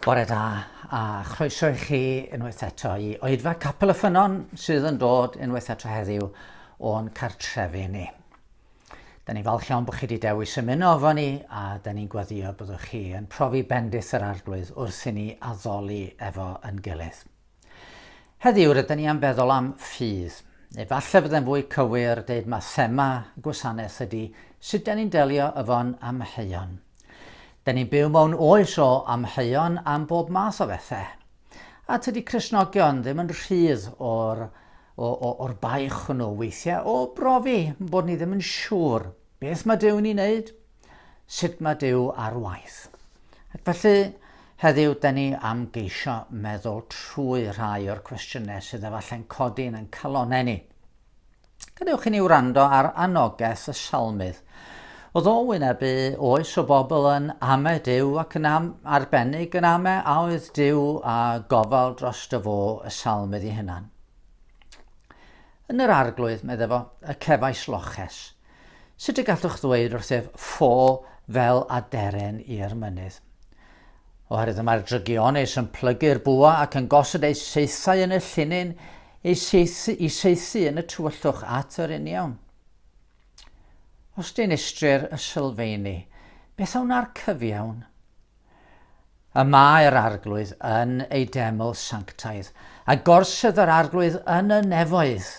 Bore da a chroeso i chi unwaith eto i Oedfa Capel y Ffynnon sydd yn dod unwaith eto heddiw o'n cartrefi ni. Da ni'n falch iawn bod chi wedi dewis ymuno efo ni a da ni'n gweddïo byddwch chi yn profi bendith yr Arglwydd wrth i ni addoli efo yn gilydd. Heddiw rydyn ni am feddwl am ffydd. Efallai fydde'n fwy cywir deud ma thema y gwasanaeth ydy sut da ni'n delio efo'n amheuon. Da ni'n byw mewn oes o amheuon am bob math o bethau. A tydi Cristnogion ddim yn rhydd o'r, o, o, o'r baich hwnnw weithiau o brofi bod ni ddim yn siŵr beth mae Duw'n ei wneud, sut mae Duw ar waith. Ac felly, heddiw, da ni am geisio meddwl trwy rhai o'r cwestiynau sydd efallai'n codi yn ein calonnau ni. Gadewch i ni wrando ar anogaeth y salmydd. Oedd o wynebu oes o bobl yn ame Duw ac yn am, arbennig yn ame a oedd Duw a gofal dros dy fo y salmydd ei hunan. Yn yr arglwydd, medde fo, y cefais loches. Sut y gallwch ddweud wrthyf ffo fel aderyn i'r mynydd? Oherwydd y mae'r drygionus yn plygu'r bwa ac yn gosod eu saethau yn y llinyn, eu saethu, i saethu yn y tywyllwch at yr uniawn. Os dinistrir y sylfeini, beth a wna'r cyfiawn? Y mae'r Arglwydd yn ei deml sanctaidd, a gorsydd yr Arglwydd yn y nefoedd.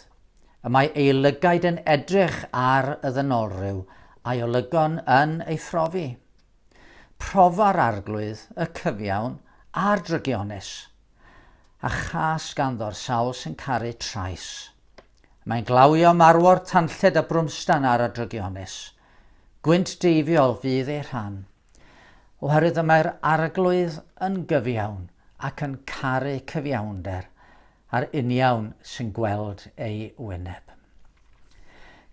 Y mae ei lygaid yn edrych ar y ddynolryw, a'i olygon yn ei phrofi. Profa'r Arglwydd y cyfiawn a'r drygionus, a chas ganddo'r sawl sy'n caru trais. Mae'n glawio marwor tanlled a brwmstan ar y drygionus. Gwynt deifiol fydd ei rhan. Oherwydd y mae'r Arglwydd yn gyfiawn ac yn caru cyfiawnder, a'r uniawn sy'n gweld ei wyneb.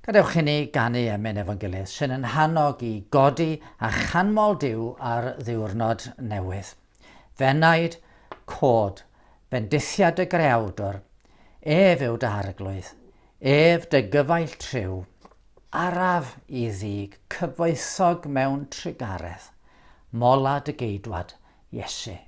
Gadewch i ni ganu emyn efo'n gilydd sy'n yn hannog i godi a chanmol Duw ar ddiwrnod newydd. Fenaid, cod, bendithiad y Greawdwr, ef yw dy Arglwydd, ef dy gyfaill triw, Araf i ddig cyfoethog mewn trugaredd, mola dy geidwad, Iesu.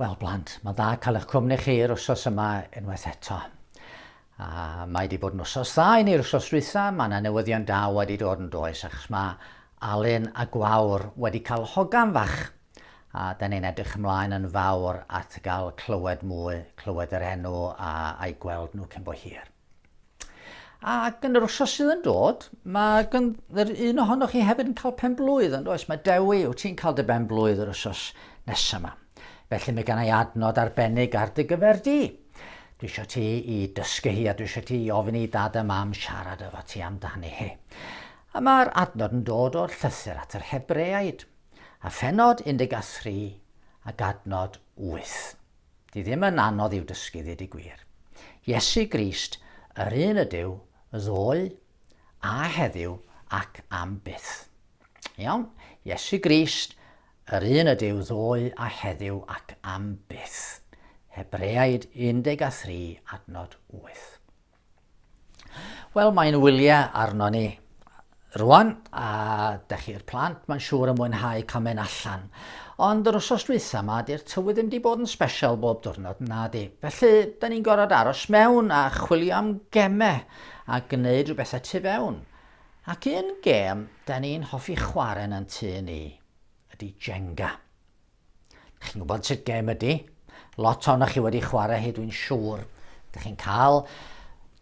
Wel, blant, mae'n dda cael eich cwmni chi yr wsos yma unwaith eto. A mae wedi bod yn wsos dda i ni'r wsos dwytha, mae yna newyddion da wedi dod yn does, achos mae Alun a Gwawr wedi cael hogan fach. A da ni'n edrych ymlaen yn fawr at gael clywed mwy, clywed yr enw a, a'i gweld nhw cyn bo hir. Ac yn yr wsos sydd yn dod, mae gan yr un ohonoch chi hefyd yn cael pen blwydd, yn does? Mae Dewi, wyt ti'n cael dy ben blwydd yr wsos nesaf yma. Felly mae gen i adnod arbennig ar dy gyfer di. Dwi eisiau ti i dysgu hi a dwi eisiau ti i ofyn i dad a mam siarad efo ti amdani hi. A mae'r adnod yn dod o'r llythyr at yr Hebreaid, a phenod 13 ac adnod 8. Di ddim yn anodd i'w dysgu, ddweud y gwir. Iesu Grist, yr un ydyw, ddoe, a heddiw, ac am byth. Iawn? Iesu Grist, yr un ydyw, ddoe, a heddiw, ac am byth. Hebreaid 13, adnod 8. Wel, mae'n wyliau arno ni rwan, a dych chi'r plant, mae'n siŵr yn mwynhau cael mynd allan. Ond yr wsos dwytha yma, di'r tywydd ddim wedi bod yn special bob diwrnod, na di. Felly, da ni'n gorfod aros mewn a chwilio am gemau a gwneud rhywbethau tu fewn. Ac un gêm da ni'n hoffi chwarae yn tŷ ni ydy Jenga. Chi'n gwybod sut gêm ydy. Lot ohonoch chi wedi chwarae hi, dwi'n siŵr. Dych chi'n cael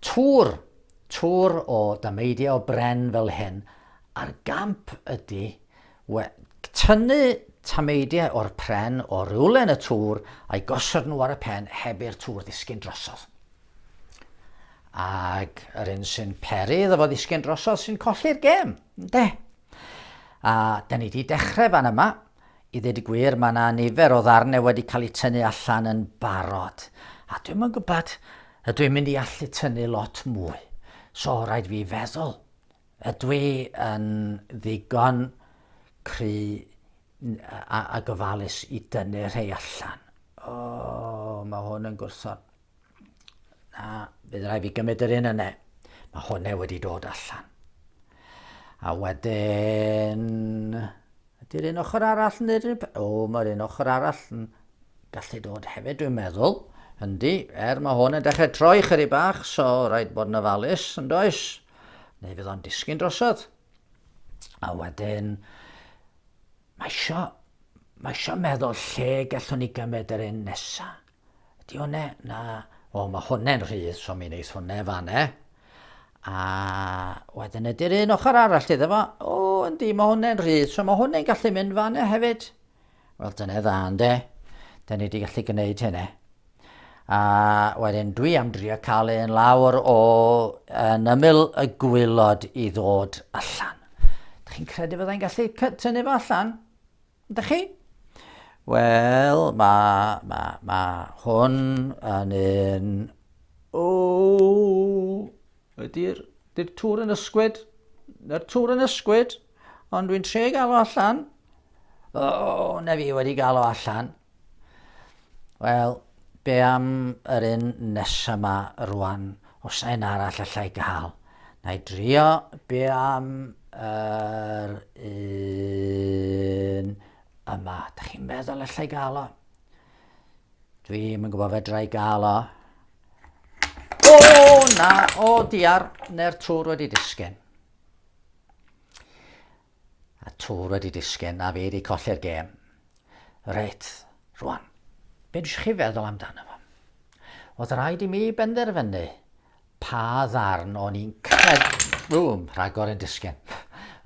tŵr, tŵr o dameidiau o bren fel hyn, a'r gamp ydy we, tynnu tameidiau o'r pren o rywle yn y tŵr a'i gosod nhw ar y pen heb i'r tŵr ddisgyn drosodd. Ac yr un sy'n peri iddo fo ddisgyn drosodd sy'n colli'r gêm, ynde? A da ni wedi dechrau fan yma. I ddweud y gwir, mae yna nifer o ddarnau wedi cael eu tynnu allan yn barod. A dwi'm yn gwybod, ydw i'n mynd i allu tynnu lot mwy. So, rhaid fi feddwl, ydw i yn ddigon cry a, a gofalus i dynnu rhai allan? O, oh, mae hwn yn gwrthod. Na, bydd rhaid fi gymryd yr un yna. Mae hwnna wedi dod allan. A wedyn... Ydy'r un ochr arall yn dweud... O, mae'r un ochr arall yn gallu dod hefyd, dwi'n meddwl. Yndi, er mae hwn yn dechrau troi chydig bach, so rhaid bod yn ofalus, yn does? Neu fydd o'n disgyn drosodd. A wedyn, mae isio, mae isio meddwl lle gallwn ni gymryd yr un nesaf. Ydy hwnne? Na. O, mae hwnne'n rhydd, so mi wneith hwnne fanne. A wedyn ydy'r un ochr arall iddo fo. O, yndi, mae hwnne'n rhydd, so mae hwnne'n gallu mynd fanne hefyd. Wel, dyna dda, yndê? Da ni wedi gallu gwneud hynny. A wedyn dwi am drio cael un lawr o yn ymyl y gwylod i ddod allan. Dych chi'n credu fyddai'n gallu tynnu fo allan? Ydych chi? Wel, mae ma, ma hwn yn un... O, ydy'r ydy tŵr yn ysgwyd? Ydy'r tŵr yn ysgwyd, ond dwi'n trio gael o allan. O, na fi wedi gael o allan. Wel, be am yr un nesa 'ma rwan, os na un arall allai gael. Na i drio, be am yr un yma? Da chi'n meddwl allai gael o? Dwi'm yn gwybod fedra i gael o. O, na, o diar, neu'r tŵr wedi disgyn. A tŵr wedi disgyn, a fi wedi colli'r gêm. Reit, rwan, be dwi chi feddwl amdano fo? Oedd rhaid i mi benderfynu pa ddarn o'n i'n credu... Ww, rhagor yn disgyn.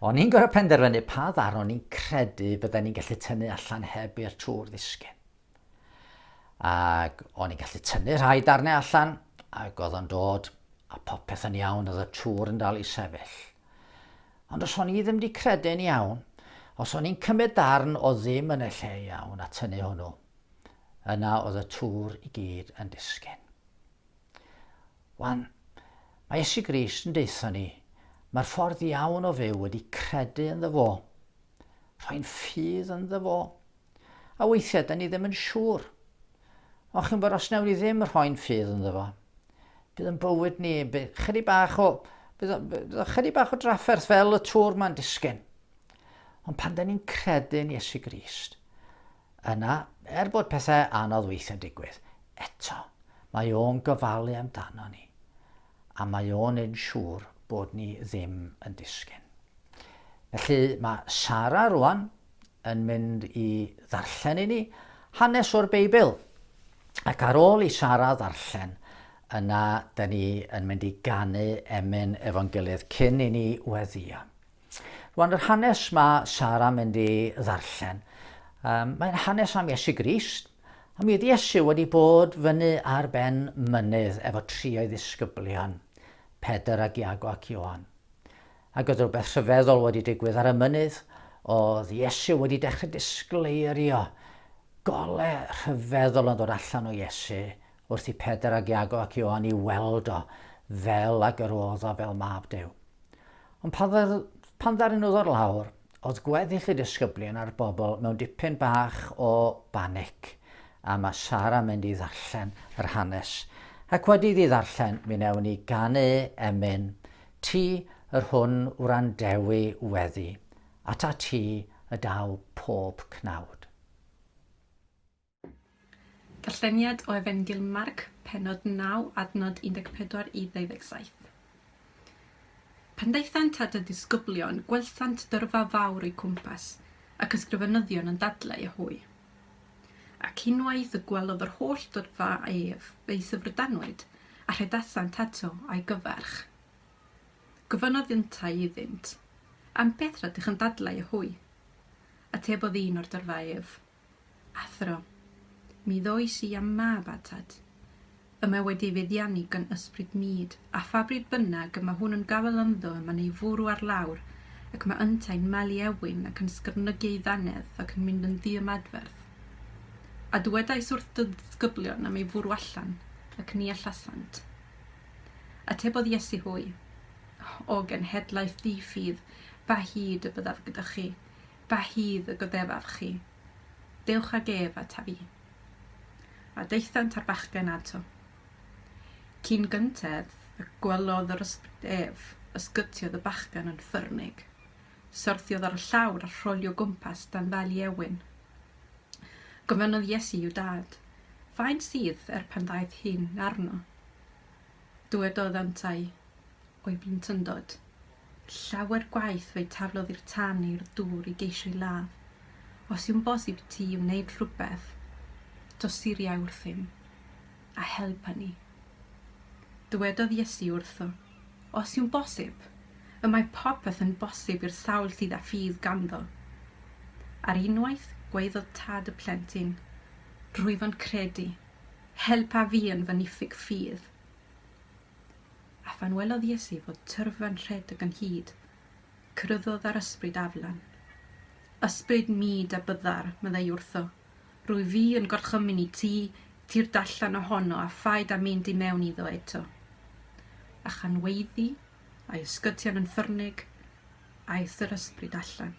O'n i'n gorfod penderfynu pa ddarn o'n i'n credu bydden ni'n gallu tynnu allan heb i'r tŵr ddisgyn. Ac o'n i'n gallu tynnu rhai darnau allan, ac oedd o'n dod, a popeth yn iawn, oedd y tŵr yn dal i sefyll. Ond os o'n i ddim wedi credu'n iawn, os o'n i'n cymryd darn o ddim yn y lle iawn a tynnu hwnnw, yna oedd y tŵr i gyd yn disgyn. Wan, mae Iesu Grist yn deutha ni, mae'r ffordd iawn o fyw wedi credu ynddo fo, rhoi'n ffydd ynddo fo. A weithiau, da ni ddim yn siŵr. Ond chi'n bod, os wnawn ni ddim rhoi'n ffydd ynddo fo, bydd yn bywyd ni, bydd chydig bach o, bydd, bydd chydig bach o drafferth fel y tŵr ma'n disgyn. Ond pan da ni'n credu'n Iesu Grist, Yna, er bod pethau anodd weithiau'n digwydd, eto, mae o'n gofalu amdano ni. A mae o'n neud yn siŵr bod ni ddim yn disgyn. Felly mae Sara rwan yn mynd i ddarllen i ni hanes o'r Beibl. Ac ar ôl i Sara ddarllen, yna da ni yn mynd i ganu emyn efo'n gilydd cyn i ni weddio. Rwan, yr hanes mae Sara mynd i ddarllen, mae'n hanes am Iesu Grist, a mi oedd Iesu wedi bod fyny ar ben mynydd efo tri o'i ddisgyblion, Pedr ac Iago ac Ioan. Ac oedd rhywbeth rhyfeddol wedi digwydd ar y mynydd, oedd Iesu wedi dechrau disgleirio, gole rhyfeddol yn dod allan o Iesu wrth i Pedr ac Iago ac Ioan i weld o fel ag yr oedd o fel mab Duw. Ond pan, pan ddaru nhw ddod lawr, oedd gweddill y disgyblion a'r bobl mewn dipyn bach o banic, a mae Sara mynd i ddarllen yr hanes. Ac wedi iddi ddarllen, mi wnewn ni ganu emyn, Ti yr hwn wrandewi weddi, atat ti y daw pob cnawd. Darlleniad o Efengyl Marc, pennod 9, adnod 14 i 27. Pan ddaethant at y disgyblion, gwelsant dyrfa fawr o'u cwmpas, ac ysgrifenyddion yn dadlau â hwy. Ac unwaith y gwelodd yr holl dyrfa ef, fe'i syfrdanwyd, a rhedasant ato a'i gyfarch. Gofynnodd yntau iddynt, Am beth rydych yn dadlau â hwy? Atebodd un o'r dyrfa ef, Athro, mi ddois i a'm mab atat. Y mae wedi ei feddiannu gan ysbryd mud, a pha bryd bynnag y mae hwn yn gafael ynddo y mae'n ei fwrw ar lawr, ac mae yntau'n malu ewin ac yn sgyrnygu ei ddannedd ac yn mynd yn ddiymadferth. A dywedais wrth dy ddisgyblion am ei fwrw allan, ac ni allasant. Atebodd Iesu hwy, O genhedlaeth ddi-ffydd, pa hyd y byddaf gyda chi? Pa hyd y goddefaf chi? Dewch ag ef ataf i. A daethant â'r bachgen ato. Cyn gynted y gwelodd yr ysbryd ef, ysgytiodd y bachgen yn ffyrnig. Syrthiodd ar y llawr a rholio o gwmpas dan ddal i ewin. Gofynnodd Iesu i'w dad, Faint sydd er pan ddaeth hyn arno? Dywedodd yntau, O'i blentyndod. Llawer gwaith fe'i taflodd i'r tân neu i'r dŵr i geisio'i ladd. Os yw'n bosib i ti wneud rhywbeth, tosturiau wrthym, a helpa ni. Dywedodd Iesu wrtho, Os yw'n bosib? Y mae popeth yn bosib i'r sawl sydd â ffydd ganddo. Ar unwaith, gwaeddodd tad y plentyn, Rwyf yn credu. Helpa fi yn fy niffyg ffydd. A phan welodd Iesu fod tyrfa'n rhedeg ynghyd, cyrhaeddodd ar ysbryd aflan. Ysbryd mud a byddar, meddai wrtho, rwyf fi yn gorchymyn i ti, tyrd allan ohono a phaid â mynd i mewn iddo eto. A chan weiddi, a'i ysgytian yn ffyrnig, aeth yr ysbryd allan.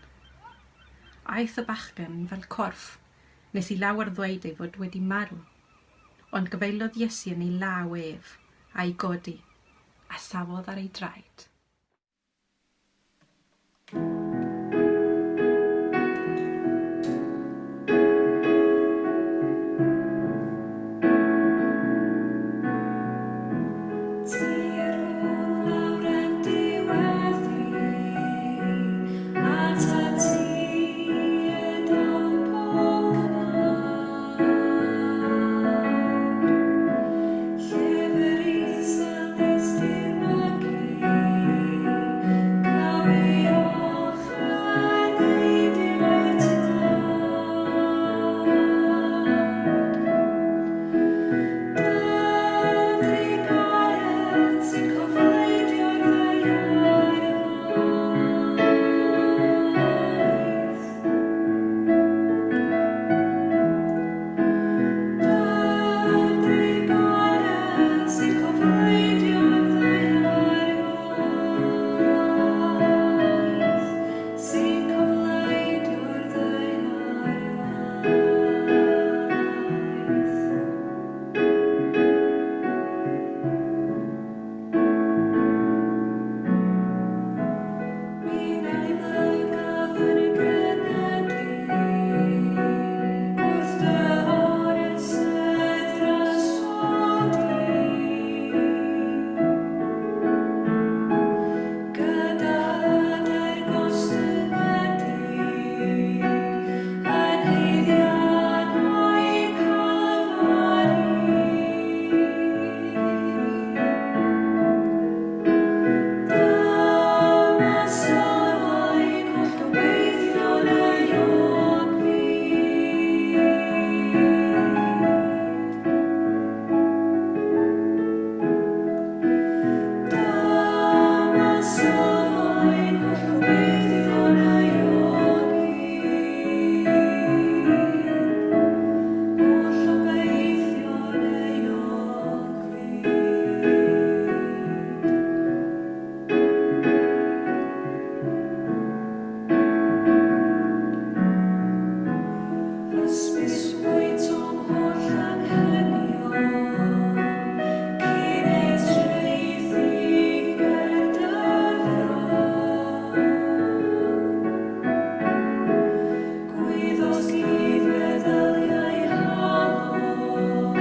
Aeth y bachgen fel corff, nes i lawer ddweud ei fod wedi marw. Ond gafaelodd Iesu yn ei law ef, a'i godi, a safodd ar ei draed. Hysbys wyt o'm holl anghenion, cyn eu traethu ger dy fron. Gwyddost gudd feddyliau nghalon,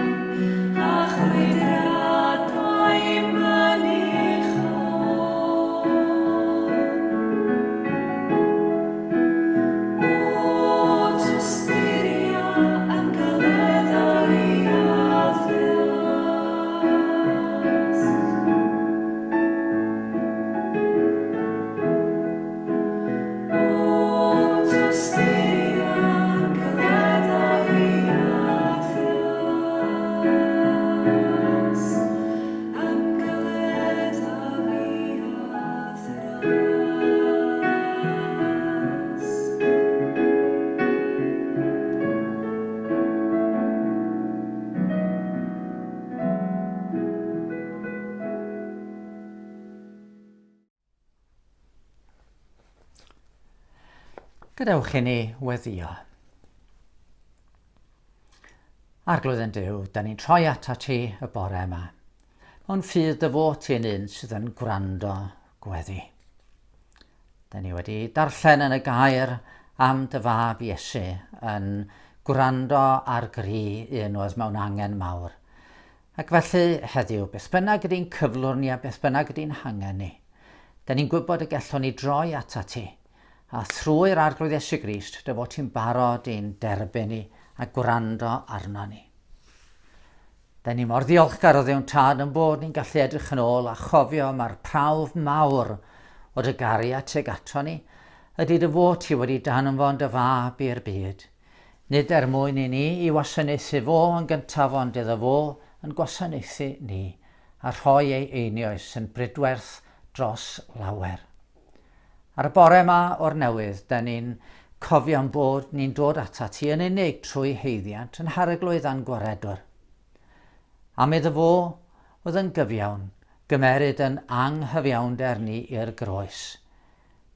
a chrwydradau mynychol. O tosturia ymgeledda fi a thras. O tosturia ymgeledda fi a thras. Ymgeledda fi a Gadewch i ni weddio. Arglwydd yn Duw, da ni'n troi atat ti y bore yma. Mewn ffydd dy fod ti'n un sydd yn gwrando gweddi. Da ni wedi darllen yn y gair am dy fab Iesu yn gwrando ar gri un oedd mewn angen mawr. Ac felly heddiw, beth bynnag ydy'n cyflwr ni a beth bynnag ydy'n hangen ni, da ni'n gwybod y gallwn ni droi atat ti, a thrwy'r Arglwydd Iesu Grist, dy fod ti'n barod i'n derbyn ni a gwrando arno ni. Da ni mor ddiolchgar o Dduw'n Tad yn bod ni'n gallu edrych yn ôl a chofio mae'r prawf mawr o dy gariad tuag ato ni ydy dy fod ti wedi danfon dy fab i'r byd. Nid er mwyn i ni i wasanaethu fo yn gyntaf ond iddo fo yn gwasanaethu ni a rhoi ei einioes yn bridwerth dros lawer. Ar y bore yma o'r newydd, da ni'n cofio ein bod ni'n dod atat ti yn unig trwy haeddiant yn Harglwydd a'n Gwaredwr. Am iddo fo oedd yn gyfiawn, gymeryd yn anghyfiawnder ni i'r groes.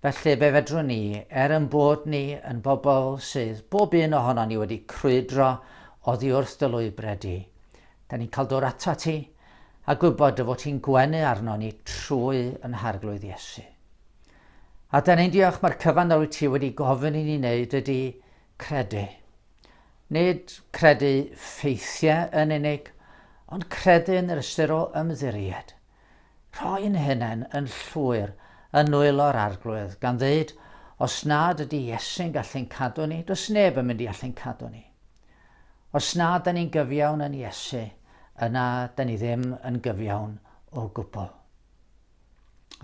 Felly fe fedrwn ni, er yn bod ni yn bobl sydd bob un ohono ni wedi crwydro oddi wrth dy lwybrau di, da ni'n cael dod atat ti a gwybod dy fod ti'n gwenu arno ni trwy yn Harglwydd Iesu. A da ni'n diolch mae'r cyfan yr wyt ti wedi gofyn i ni wneud ydy credu. Nid credu ffeithiau yn unig, ond credu yn yr ystyr o ymddiried. Rhoi yn hunain yn llwyr yn nwylo'r Arglwydd, gan ddeud, os nad ydy Iesu'n gallu'n cadw ni, does neb yn mynd i allu'n cadw ni. Os na da ni'n gyfiawn yn Iesu, yna da ni ddim yn gyfiawn o gwbl.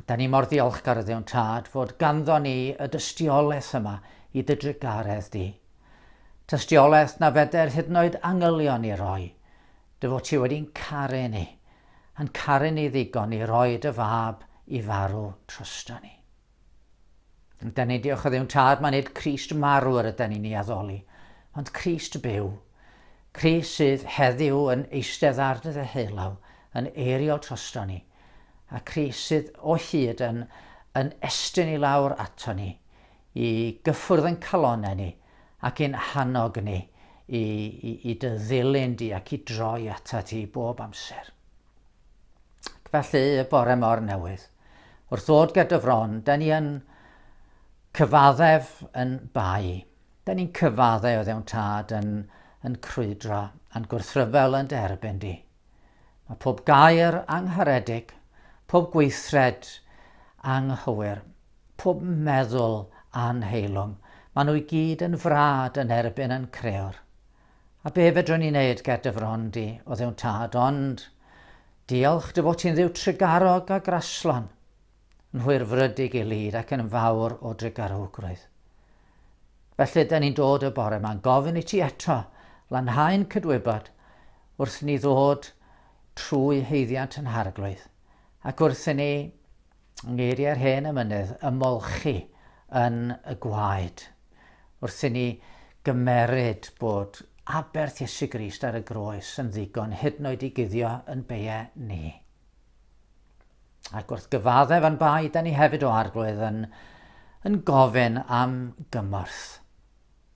Da ni mor ddiolchgar o Dduw'n Tad fod ganddo ni y dystiolaeth yma i dy drugaredd di. Tystiolaeth na feder hyd yn oed angylion i roi, dy fod ti wedi'n caru ni, a'n caru ni ddigon i roi dy fab i farw drosto ni. Da ni diolch o Dduw'n Tad, mae nid Crist marw yr ydan ni'n ei addoli, ond Crist byw. Crist sydd heddiw yn eistedd ar dy ddeheulaw, yn eiriol drosto ni, a Crist sydd o hyd yn, yn estyn i lawr ato ni, i gyffwrdd yn calonau ni, ac i'n hannog ni i, i, i dy ddilyn di ac i droi atat ti bob amser. Ac felly, y bore mor newydd, wrth ddod ger dy fron, da ni yn cyfaddef yn bai. Da ni'n cyfaddef o ddewn tad yn, yn crwydro a'n gwrthryfel yn derbyn di. Mae pob gair angharedig, pob gweithred anghywir, pob meddwl anheilwng, maen nhw i gyd yn frad yn erbyn yn creor. A be fedrwn ni wneud ger dy fron di, o Dduw'n Tad, ond diolch dy fod ti'n Dduw trugarog a graslon, yn hwyrfrydig i lid ac yn fawr o drugarowgrwydd. Felly, da ni'n dod y bore yma'n gofyn i ti eto lanhau'n cydwybod wrth ni ddod trwy haeddiant yn Harglwydd, ac wrth i ni, yng ngeiriau'r hen emynydd, ymolchi yn y gwaed. Wrth i ni gymeryd bod aberth Iesu Grist ar y groes yn ddigon hyd yn oed i guddio yn beie ni. Ac wrth gyfaddef yn bai, da ni hefyd o Arglwydd yn, yn gofyn am gymorth.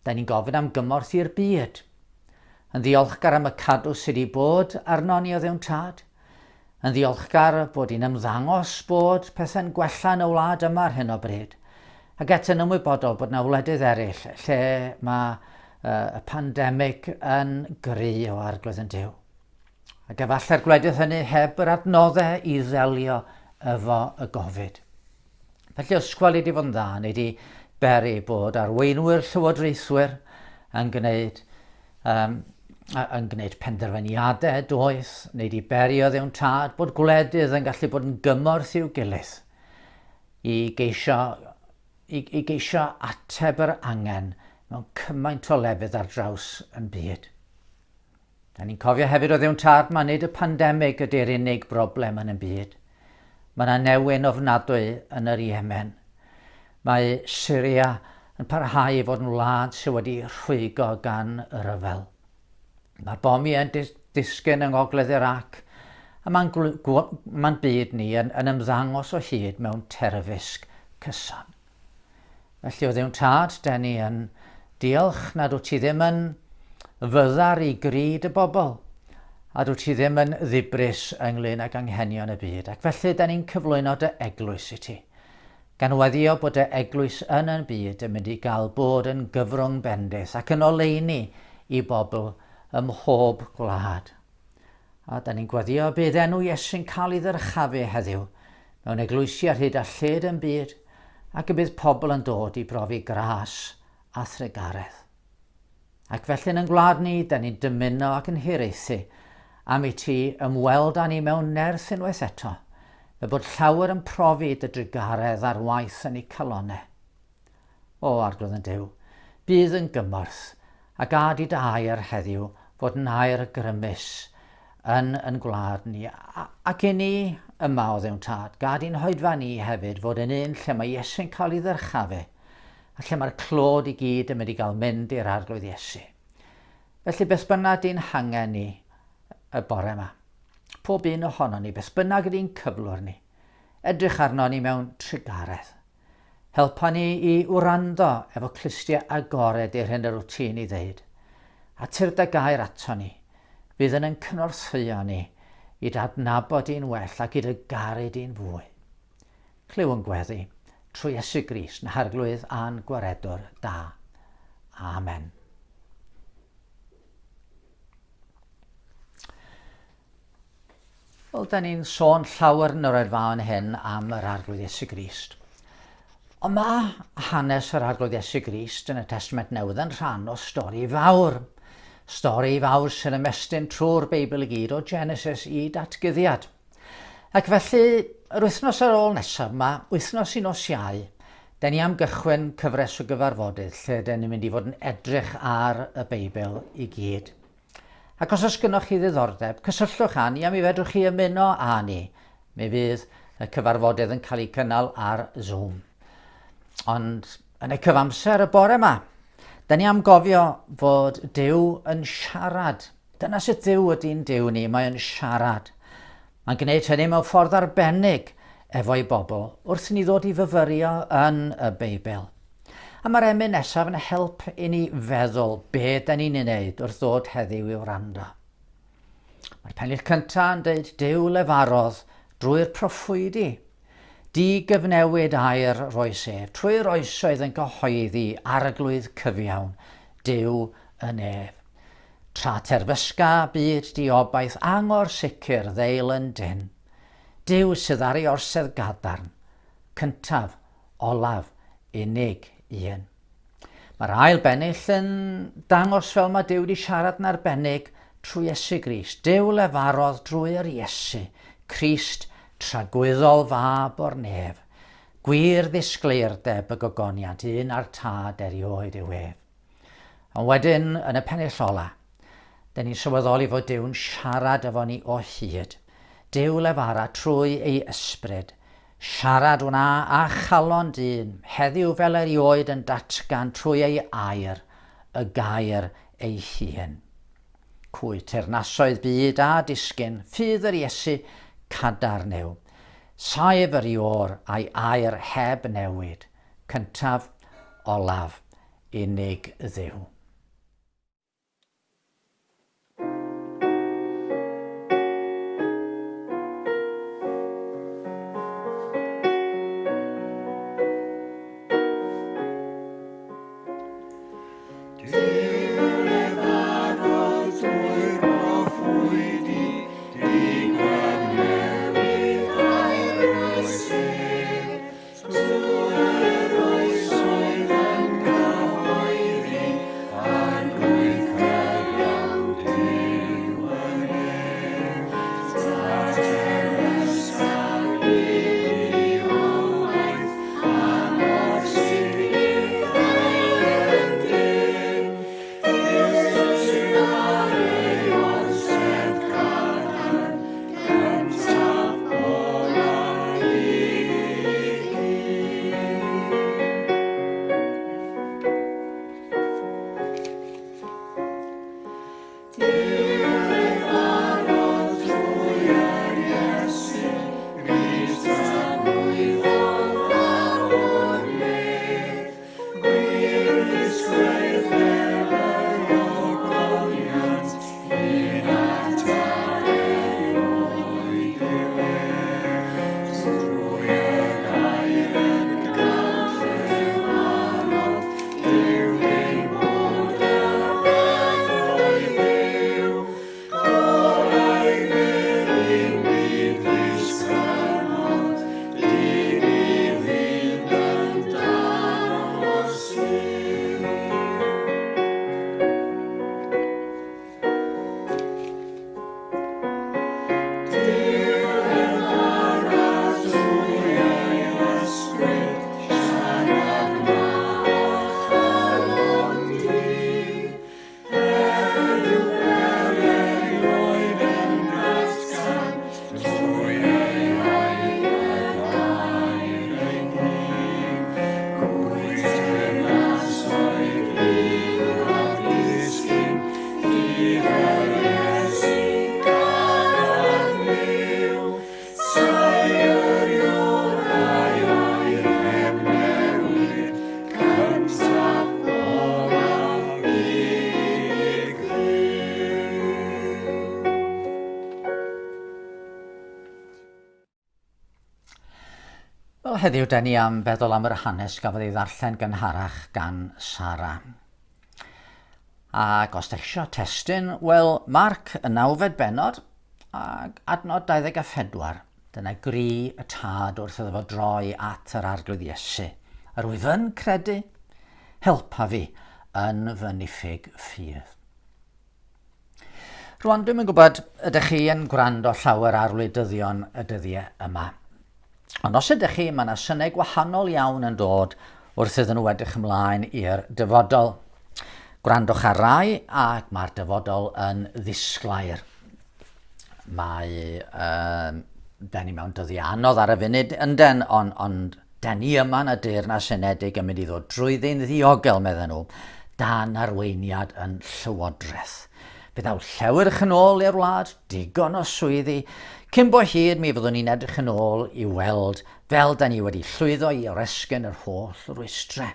Da ni'n gofyn am gymorth i'r byd. Yn ddiolchgar am y cadw sydd wedi bod arno ni o Dduw'n Tad. Yn ddiolchgar bod hi'n ymddangos bod pethau'n gwella yn y wlad yma ar hyn o bryd. Ac eto yn ymwybodol bod yna wledydd eraill lle mae y pandemig yn gry o arglwydd yn Duw. Ac efallai'r gwledydd hynny heb yr adnoddau i ddelio efo y gofid. Felly os gweli di fod yn dda, neu di beri bod arweinwyr llywodraethwyr yn gwneud, um, yn gwneud penderfyniadau doeth, neu di beri o ddewn tad, bod gwledydd yn gallu bod yn gymorth i'w gilydd i geisio, i, i geisio ateb yr angen mewn cymaint o lefydd ar draws yn byd. Da ni'n cofio hefyd o Dduw'n Tad ma nid y pandemig ydy'r unig broblem yn y byd. Mae yna newyn ofnadwy yn yr Iemen. Mae Syria yn parhau i fod yn wlad sydd wedi rhwygo gan y rhyfel. Mae bomiau yn disgyn yng ngogledd Iraq a mae'n ma byd ni yn, yn ymddangos o hyd mewn terfysg cyson. Felly, o Dduw'n Tad, den ni yn diolch nad wyt ti ddim yn fyddar i grid y bobl, a dwyt ti ddim yn ddibris ynglyn ag anghenion y byd. Ac felly, den ni'n cyflwyno dy eglwys i ti, gan weddio bod dy eglwys yn yn byd yn mynd i gael bod yn gyfrwng bendith ac yn oleuni i bobl ym mhob gwlad. A da ni'n gweddio y bydd enw Iesu'n cael ei ddyrchafu heddiw mewn eglwysi ar hyd a lled yn byd ac y bydd pobl yn dod i brofi gras a thrugaredd. Ac felly yn ein gwlad ni, da ni'n dymuno ac yn hiraethu am i ti ymweld â ni mewn nerth unwaith eto, fel bod llawer yn profi dy drugaredd ar waith yn eu calonnau. O, Arglwydd yn Duw, bydd yn gymorth, a gad i dy air heddiw fod yn air grymus yn yn gwlad ni, ac i ni yma o Dduw'n Tad, gad i'n hoedfa ni hefyd fod yn un lle mae Iesu'n cael ei ddyrchafu, a lle mae'r clod i gyd yn mynd i gael mynd i'r Arglwydd Iesu. Felly beth bynnag di'n hangen ni y bore yma, pob un ohono ni, beth bynnag ydy'n cyflwr ni, edrych arno ni mewn trugaredd. Helpa ni i wrando efo clustiau agored i'r hyn yr wyt ti'n ei ddeud. A tyrd â gair ato ni, fydd yn ein cynorthwyo ni i dy adnabod di'n well ac i dy garu di'n fwy. Clyw yn gweddi, trwy Iesu Grist, na Harglwydd a'n Gwaredwr da. Amen. Wel, da ni'n sôn llawer yn yr oedfaon hyn am yr Arglwydd Iesu Grist. Ond mae hanes yr Arglwydd Iesu Grist yn y Testament Newydd yn rhan o stori fawr. Stori fawr sy'n ymestyn trwy'r Beibl i gyd o Genesis i Datguddiad. Ac felly, yr wythnos ar ôl nesaf yma, wythnos i nos Iau, den ni am gychwyn cyfres o gyfarfodydd lle den ni'n mynd i fod yn edrych ar y Beibl i gyd. Ac os oes gynnoch chi ddiddordeb, cysylltwch â ni a mi fedrwch chi ymuno â ni. Mi fydd y cyfarfodydd yn cael eu cynnal ar Zoom. Ond yn y cyfamser y bore yma, da ni am gofio fod Duw yn siarad. Dyna sut Dduw ydy'n Duw ni, mae o'n siarad. Mae'n gwneud hynny mewn ffordd arbennig efo'i bobl wrth i ni ddod i fyfyrio yn y Beibl. A mae'r emyn nesaf yn help i ni feddwl be da ni'n ei wneud wrth ddod heddiw i wrando. Mae'r pennill cyntaf yn dweud Duw lefarodd drwy'r proffwydi. Di gyfnewid air roes ef, trwy'r oesoedd yn cyhoeddi arglwydd cyfiawn, Duw yn ef. Tra terfysga byd diobaith angor sicr ddeil yn dyn. Duw sydd ar ei orsedd gadarn, cyntaf olaf, unig un. Mae'r ail bennill yn dangos fel mae Duw wedi siarad yn arbennig trwy Iesu Grist. Duw lefarodd drwy yr Iesu, Crist tragwyddol fab o'r nef. Gwir ddisgleirdeb y gogoniant, un a'r tad erioed yw ef. Ond wedyn, yn y pennill ola, dyn ni'n sylweddoli fod Duw'n siarad efo ni o hyd. Duw lefara trwy ei ysbryd. Siarad wna â chalon dyn, heddiw fel erioed yn datgan trwy ei air, y gair ei hun. Cwy teyrnasoedd byd a disgyn, ffydd yr Iesu cadarn yw. Saif yr Iôr a'i air heb newid, cyntaf, olaf, unig Dduw. Wel, heddiw, da ni am feddwl am yr hanes gafodd ei ddarllen gynharach gan Sara. Ac os da chi eisiau testun, wel, Marc, y nawfed bennod, ac adnod 24. Dyna gri y tad wrth iddo fo droi at yr Arglwydd Iesu. Yr wyf yn credu, helpa fi yn fy niffyg ffydd. Rwan, dwi'm yn gwybod ydych chi yn gwrando llawer ar wleidyddion y dyddiau yma. Ond os ydych chi, mae yna synau gwahanol iawn yn dod wrth iddyn nhw edrych ymlaen i'r dyfodol. Gwrandwch ar rai ac mae'r dyfodol yn ddisglair. Mae, um, da ni mewn dyddiau anodd ar y funud ynden, ond on, da ni yma yn y Deyrnas Unedig yn mynd i ddod drwyddi'n ddiogel, medden nhw, dan arweiniad yn llywodraeth. Fe ddaw llewyrch yn ôl i'r wlad, digon o swyddi. Cyn bo hir mi fyddwn ni'n edrych yn ôl i weld fel da ni wedi llwyddo i oresgyn yr holl rwystrau.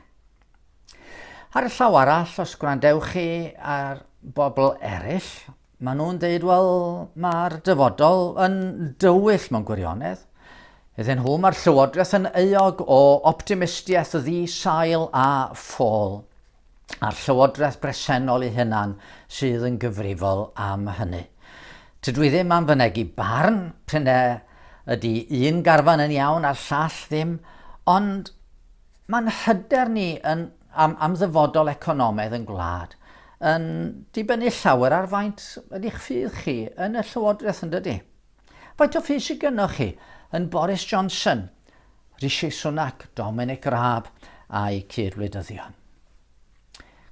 Ar y llaw arall, os gwrandewch chi ar bobl eraill, Maen nhw'n deud, wel, mae'r dyfodol yn dywyll mewn gwirionedd. Iddyn nhw, mae'r llywodraeth yn euog o optimistiaeth ddi-sail a ffôl, a'r llywodraeth bresennol ei hunan sydd yn gyfrifol am hynny. Tydw i ddim am fynegi barn p'un ydy un garfan yn iawn a'r llall ddim, ond Mae'n hyder ni yn, am, am ddyfodol economaidd yn gwlad yn dibynnu llawer ar faint ydy'ch ffydd chi yn y Llywodraeth yn dydy? Faint o ffydd sydd gynnoch chi yn Boris Johnson, Rishi Sunak, Dominic Raab a'u cyd-wleidyddion?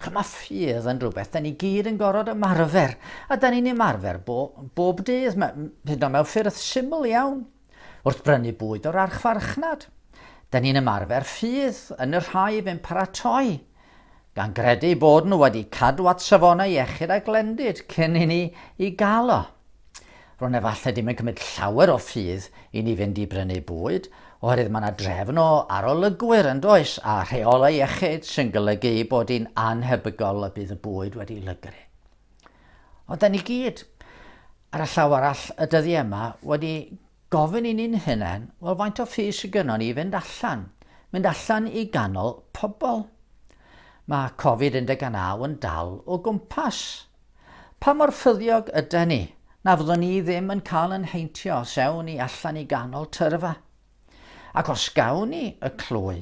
Ch'mod, mae ffydd yn rhywbeth da ni gyd yn gorfod ymarfer, a da ni'n ymarfer bo, bob dydd, hyd yn oed mewn ffyrdd syml iawn. Wrth brynu bwyd o'r archfarchnad, dyn ni'n ymarfer ffydd yn y rhai fu'n paratoi, gan gredu eu bod nhw wedi cadw at safonau iechyd a glendid cyn i ni i gael o. Rwan efallai dim yn cymryd llawer o ffydd i ni fynd i brynu bwyd, Oherwydd mae yna drefn o arolygwyr yn does, a rheolau iechyd sy'n golygu ei bod hi'n annhebygol y bydd y bwyd wedi lygru. Ond da ni gyd, ar y llaw arall, y dyddiau yma, wedi gofyn i ni'n hunain, wel faint o ffydd sydd gynnon ni i fynd allan? Mynd allan i ganol pobl. Mae Covid-19 yn dal o gwmpas. Pa mor ffyddiog yden ni na fyddwn ni ddim yn cael yn heintio os ewn ni allan i ganol tyrfa? Ac os gawn ni y clwy,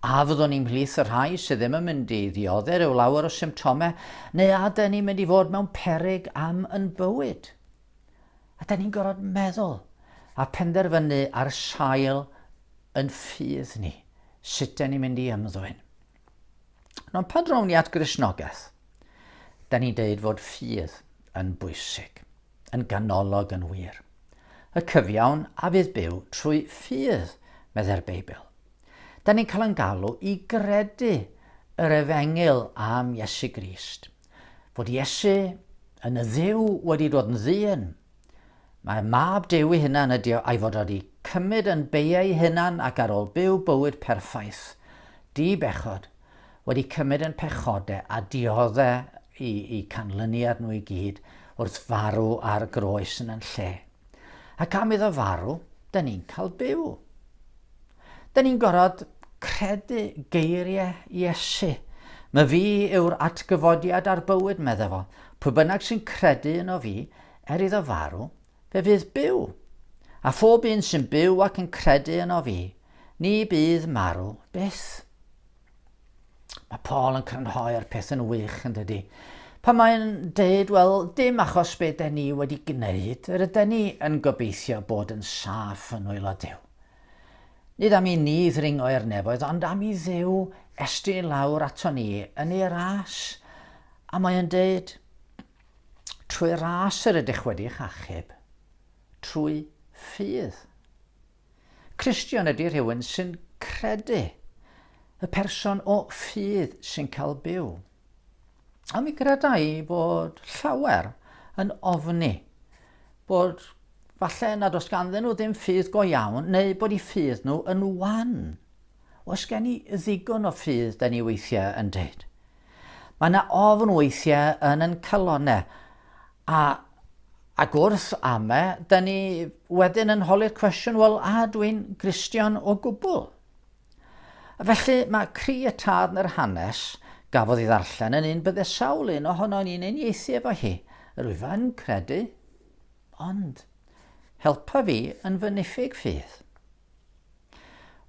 a fyddwn ni mhlith y rhai sydd ddim yn mynd i ddiodde rhyw lawer o symptomau, neu a ydyn ni'n mynd i fod mewn peryg am yn bywyd? A da ni'n gorfod meddwl a penderfynu ar sail yn ffydd ni, sut da ni'n mynd i ymddwyn. Ond pan drown ni at Gristnogaeth, da ni'n deud fod ffydd yn bwysig, yn ganolog yn wir. Y cyfiawn a fydd byw trwy ffydd, meddai'r Beibl. Da ni'n cael yn galw i gredu yr efengyl am Iesu Grist. Fod Iesu yn y Dduw wedi dod yn ddyn. Mae mab Duw ei hunan ydi o a'i fod wedi cymryd yn beiau ei hunan ac ar ôl byw bywyd perffaith, di bechod, wedi cymryd yn pechode a diodde i, i canlyniad nhw i gyd wrth farw ar groes yn yn lle. Ac am iddo farw, da ni'n cael byw. Da ni'n gorfod credu geiriau Iesu. My fi yw'r atgyfodiad a'r bywyd, medde fo. Pwy bynnag sy'n credu yno fi, er iddo farw, fe fydd byw. A phob un sy'n byw ac yn credu yno fi, ni bydd marw byth. Mae Paul yn crynhoi'r peth yn wych, yn dydy? Pan mae'n deud, wel, dim achos be den ni wedi gwneud, yr yden ni yn gobeithio bod yn saff yn nwylo Duw. Nid am i ni ddringo i'r nefoedd, ond am i Dduw estyn i lawr ato ni yn ei ras. A mae'n deud, trwy ras yr ydych wedi'ch achub, trwy ffydd. Cristion ydy rhywun sy'n credu. Y person o ffydd sy'n cael byw. A mi greda i fod llawer yn ofni bod falle nad oes ganddyn nhw ddim ffydd go iawn neu bod eu ffydd nhw yn wan. Oes gen i ddigon o ffydd, da ni weithiau yn dweud. Mae yna ofn weithiau yn yn calonau A, ac wrth ame, da ni wedyn yn holi'r cwestiwn, wel, a dwi'n Gristion o gwbl? A felly mae cri y tad yn yr hanes gafodd ei ddarllen yn un bydde sawl un ohono ni'n uniaethu efo hi. Rwyf yn credu, ond helpa fi yn fy niffyg ffydd.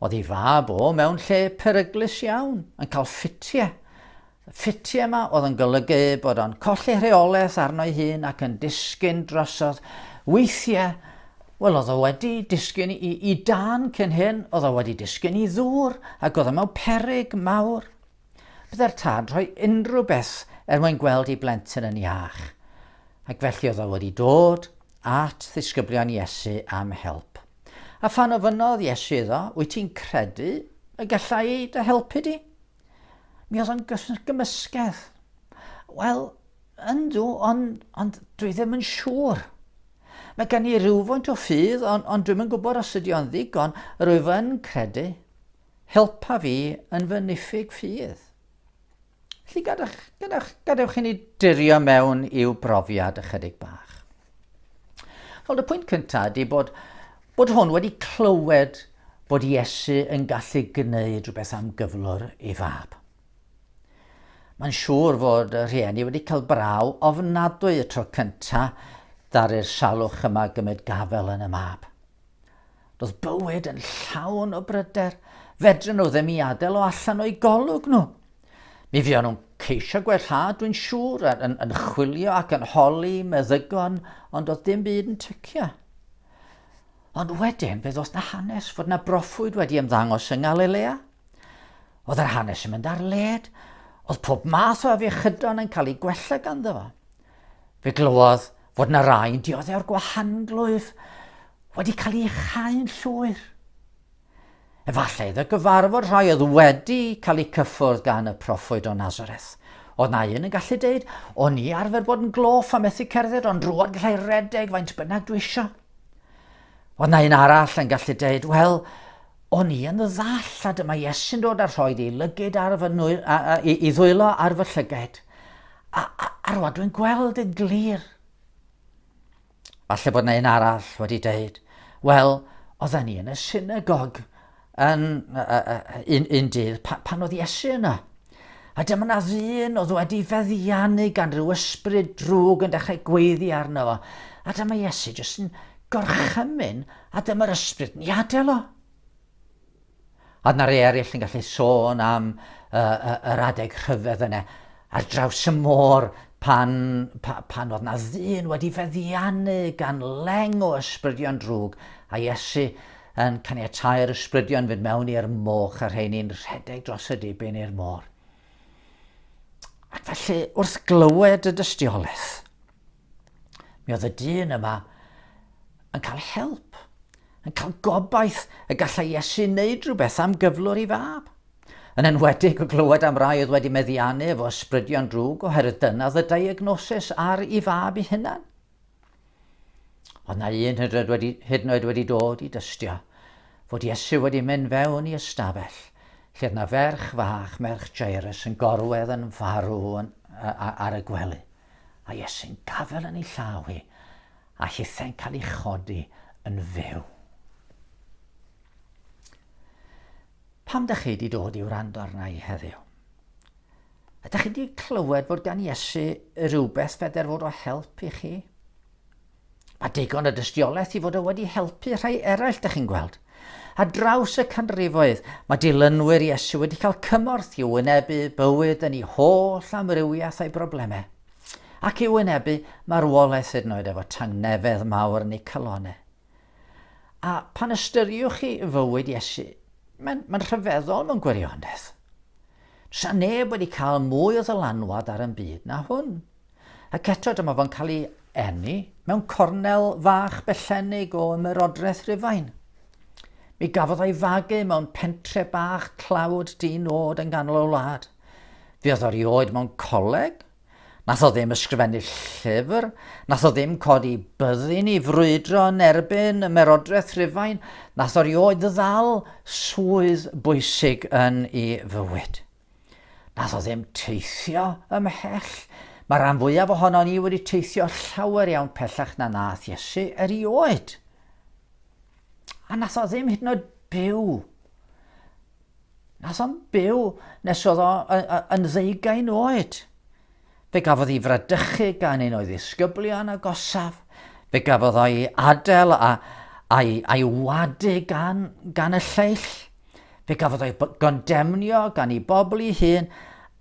Oedd ei fab o mewn lle peryglus iawn, yn cael ffitiau. Y ffitiau yma oedd yn golygu bod o'n colli rheolaeth arno'i hun ac yn disgyn drosodd. Weithiau, wel, oedd o wedi disgyn i, i dan cyn hyn, oedd o wedi disgyn i ddŵr ac oedd o mewn peryg mawr. Byddai'r tad rhoi unrhyw beth er mwyn gweld ei blentyn yn iach. Ac felly oedd o wedi dod at ddisgyblion Iesu am help. A phan ofynnodd Iesu iddo, Wyt ti'n credu y galla i dy helpu di? Mi oedd o'n gymysgedd. Wel, yndw, ond, ond dwi ddim yn siŵr. Mae gen i rywfaint o ffydd, ond, ond dwi'm yn gwybod os ydy o'n ddigon. Rwyf yn credu. Helpa fi yn fy niffyg ffydd. Felly gadewch, gadewch, gadewch i ni dirio mewn i'w brofiad ychydig bach. Wel, y pwynt cyntaf ydy bod, bod hwn wedi clywed bod Iesu yn gallu gwneud rhywbeth am gyflwr ei fab. Mae'n siŵr fod y rhieni wedi cael braw ofnadwy y tro cyntaf ddaru'r salwch yma gymryd gafel yn y mab. Roedd bywyd yn llawn o bryder. Fedryn nhw ddim i adael o allan o'i golwg nhw. Mi fuon nhw'n ceisio gwellhad, dwi'n siŵr, yn, yn, yn chwilio ac yn holi meddygon, ond oedd dim byd yn tycio. Ond wedyn, fe ddoth na hanes fod na broffwyd wedi ymddangos yng Ngalilea. Oedd yr hanes yn mynd ar led. Oedd pob math o afiechydon yn cael ei gwella ganddo fo. Fe glywodd fod na rai yn dioddef o'r gwahanglwyf wedi cael ei chau'n llwyr. Efallai iddo gyfarfod rhai oedd wedi cael eu cyffwrdd gan y proffwyd o Nazareth. Oedd na un yn gallu deud, o'n i arfer bod yn gloff a methu cerdded, ond rwan gallai redeg faint bynnag dwi isio. Oedd na un arall yn gallu deud, wel, O'n i yn ddall, a dyma Iesu'n dod a rhoi ei lygid ar fy nwy, a, a, i, i ddwylo ar fy llygaid, a, a, a rwan dwi'n gweld yn glir. Falle bod yna un arall wedi deud, wel, oedden ni yn y synagog yn un, un dydd pa, pan oedd Iesu yna. A dyma na ddyn oedd wedi feddiannu gan rhyw ysbryd drwg yn dechrau gweiddi arno fo. A dyma Iesu jyst yn gorchymyn a dyma'r ysbryd yn ei adael o. A yna rei eraill yn gallu sôn am uh, uh, yr adeg rhyfedd yna ar draws y môr pan, pa, pan oedd na ddyn wedi feddiannu gan leng o ysbrydion drwg a Iesu yn caniatau'r ysbrydion fynd mewn i'r moch a rheini'n rhedeg dros y dibyn i'r môr. Ac felly, wrth glywed y dystiolaeth, mi oedd y dyn yma yn cael help, yn cael gobaith y gallai Iesu wneud rhywbeth am gyflwr ei fab. Yn enwedig o glywed am rai oedd wedi meddiannu efo ysbrydion drwg oherwydd dyna oedd y diagnosis ar ei fab ei hunan. Oedd na un hyd yn wedi, hyd yn oed wedi dod i dystio fod Iesu wedi mynd fewn i ystafell lle oedd na ferch fach, merch Jairus, yn gorwedd yn farw yn, ar y gwely. A Iesu'n gafel yn ei llaw hi, a hithau'n cael ei chodi yn fyw. Pam dych chi wedi dod i wrando arna i heddiw? Ydych chi wedi clywed fod gan Iesu rhywbeth feder fod o help i chi? Mae digon o dystiolaeth i fod o wedi helpu rhai eraill, dych chi'n gweld. A draws y canrifoedd, mae dilynwyr Iesu wedi cael cymorth i wynebu bywyd yn ei holl amrywiaeth a'i broblemau. Ac i wynebu marwolaeth hyd yn oed efo tangnefedd mawr yn eu calonau. A pan ystyriwch chi fywyd Iesu, mae'n mae rhyfeddol mewn gwirionedd. Does neb wedi cael mwy o ddylanwad ar yn byd na hwn. Ac eto dyma fo'n cael ei eni mewn cornel fach bellennig o ymerodraeth Rufain. Mi gafodd o'i fagu mewn pentre bach tlawd di-nod yn ganol y wlad. Fe oedd o rioed mewn coleg, Nath o ddim ysgrifennu llyfr, nath o ddim codi byddin i frwydro yn erbyn ymerodraeth Rhufain, nath o rioed ddal swydd bwysig yn ei fywyd. Nath o ddim teithio ymhell. Mae rhan fwyaf ohono ni wedi teithio llawer iawn pellach na nath Iesu erioed. A nath o ddim hyd yn oed byw. Nath o'm byw nes oedd o yn ddeugain oed. Fe gafodd ei fradychu gan un o'i ddisgyblion agosaf. Fe gafodd o'i adael a, a'i, a'i wadu gan, gan y lleill. Fe gafodd o'i gondemnio gan ei bobl ei hun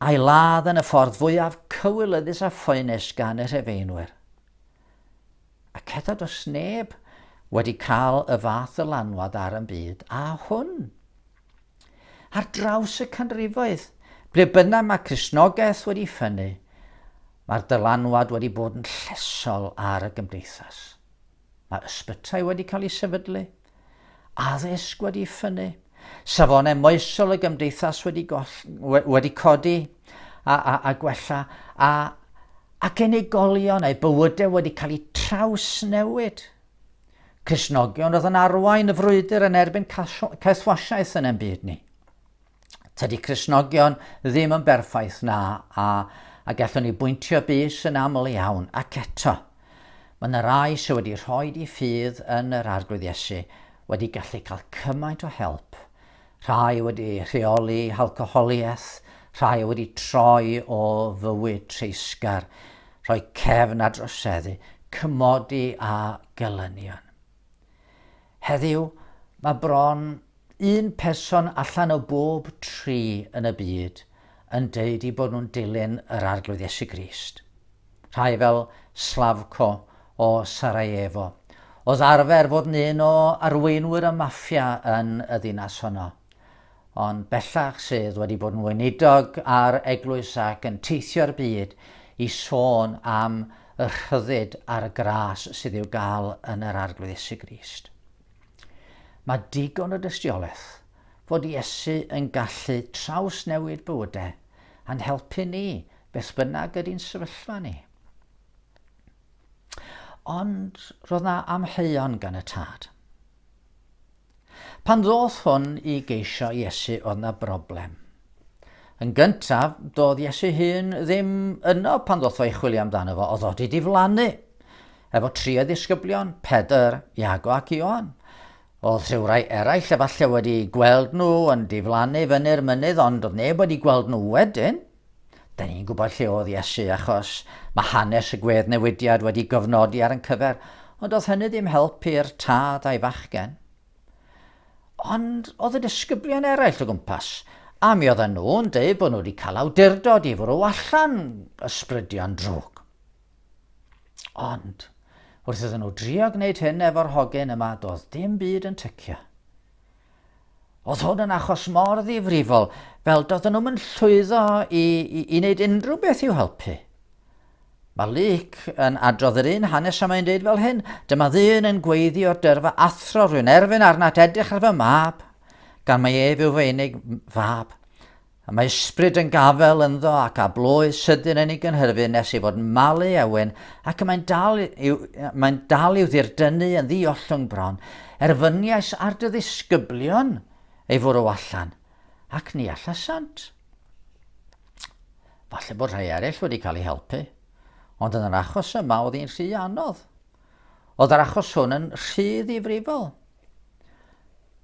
a'i ladd yn y ffordd fwyaf cywilyddus a phoenus gan y rhufeinwyr. Ac eto does neb wedi cael y fath ddylanwad ar yn byd a hwn. Ar draws y canrifoedd, ble bynnag mae Cristnogaeth wedi ffynnu, mae'r dylanwad wedi bod yn llesol ar y gymdeithas. Mae ysbytai wedi cael eu sefydlu, addysg wedi ffynnu, safonau moesol y gymdeithas wedi, goll, wedi codi a, a, a gwella, a, ac unigolion a'u bywydau wedi cael eu trawsnewid. Cristnogion oedd yn arwain y frwydr yn erbyn caethwasiaeth yn ein byd ni. Tydi Cristnogion ddim yn berffaith na, a, a gallwn ni bwyntio bys yn aml iawn, ac eto, mae yna rai sydd wedi rhoi i ffydd yn yr Arglwydd Iesu wedi gallu cael cymaint o help. Rhai wedi rheoli alcoholiaeth, rhai wedi troi o fywyd treisgar, rhoi cefn ar droseddu, cymodi a gelynion. Heddiw, mae bron un person allan o bob tri yn y byd yn deud i bod nhw'n dilyn yr Arglwydd Iesu Grist. Rhai fel Slavko o Sarajevo, oedd arfer fod yn un o arweinwyr y maffia yn y ddinas honno, ond bellach sydd wedi bod yn weinidog ar eglwys ac yn teithio'r byd i sôn am y rhyddid a'r gras sydd i'w gael yn yr Arglwydd Iesu Grist. Mae digon o dystiolaeth fod Iesu yn gallu trawsnewid bywydau a'n helpu ni beth bynnag ydy'n sefyllfa ni. Ond roedd na amheuon gan y tad. Pan ddoth hwn i geisio Iesu oedd na broblem. Yn gyntaf, doedd Iesu hun ddim yno pan ddoth o i chwilio amdano fo, oedd o wedi diflannu. Efo tri o ddisgyblion, Pedr, Iago ac Ioan. Oedd rhywrai eraill efallai wedi gweld nhw yn diflannu fyny'r mynydd, ond oedd neb wedi gweld nhw wedyn. Da ni'n gwybod lle oedd Iesu achos mae hanes y gwedd newidiad wedi gofnodi ar yn cyfer, ond oedd hynny ddim help i'r tad a'i fachgen. Ond oedd y disgyblion eraill o gwmpas, a mi oedden nhw'n dweud bod nhw wedi cael awdurdod i fwrw allan ysbrydion drwg. Ond, wrth iddyn nhw drio gwneud hyn efo'r hogyn yma, doedd dim byd yn tycio. Oedd hwn yn achos mor ddifrifol, fel doedden nhw'm yn llwyddo i, i, i wneud unrhyw beth i'w helpu. Mae Luc yn adrodd yr un hanes a mae'n dweud fel hyn, dyma ddyn yn gweiddi o'r dyrfa, athro, rwy'n erfyn arnat edrych ar fy mab, gan mai ef yw fy unig fab. Y mae ysbryd yn gafael ynddo ac â bloedd sydyn yn ei gynhyrfu nes ei fod yn malu ewyn ac y mae'n dal i'w, mae'n dal i'w ddirdynnu yn ddi-ollwng bron. Erfyniais ar dy ddisgyblion ei fwrw allan, ac ni allasant. Falle bod rhai eraill wedi cael eu helpu, ond yn yr achos yma oedd hi'n rhy anodd. Oedd yr achos hwn yn rhy ddifrifol.